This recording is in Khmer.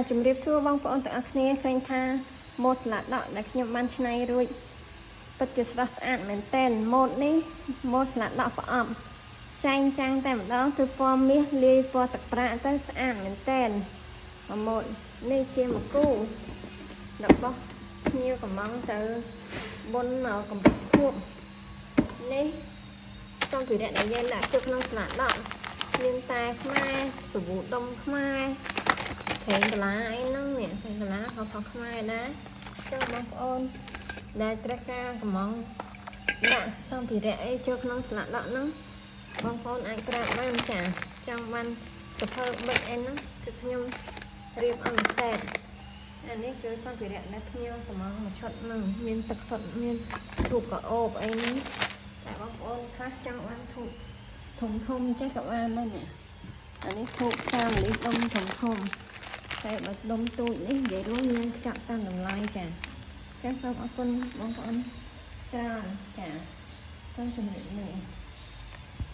ជំរាបសួរបងប្អូនទាំងអស់គ្នាឃើញថាម៉ូតស្លាដកដែលខ្ញុំបានច្នៃរួចពិតជាស្រស់ស្អាតមែនទែនម៉ូតនេះម៉ូតស្លាដកប្រអប់ចែងចាំងតែម្ដងគឺពណ៌មាសលាយពណ៌ទឹកប្រាក់ទៅស្អាតមែនទែនមួយម៉ូតនេះជាមួយគូរបស់ភ្ញៀវកំងទៅបុណ្យមកកម្រិតខួបនេះសម្ភារៈដែលយើងដាក់ចូលក្នុងស្លាដកមានតែខ្មែរសាប៊ូដុំខ្មែរ ប្រេងកាឡាអីហ្នឹងនេះប្រេងកាឡាក៏ផងខ្មែរដែរចឹងបងប្អូនដែលត្រូវការកំងដាក់សម្ភារៈអីចូលក្នុងស្លាកដកហ្នឹងបងប្អូនអាចប្រាប់បានចាចង់បានសភៅបិចអីហ្នឹងគឺខ្ញុំរៀបអនុសេតអានេះគឺសម្ភារៈដែលភ្ញៀវកំងមួយឈុតហ្នឹងមានទឹកសុទ្ធមានធូបកោអូបអីហ្នឹងតែបងប្អូនខ្លះចង់បានធូបធំធំចេះក៏បានដែរនេះអានេះធូបតាមលីដុំធំធំ តែបើដុំទូចនេះនិយាយរួមមានខ្ចប់តាមតម្លៃចាចាសូមអរគុណបងប្អូនច្រើនចាសូមជម្រាបលា។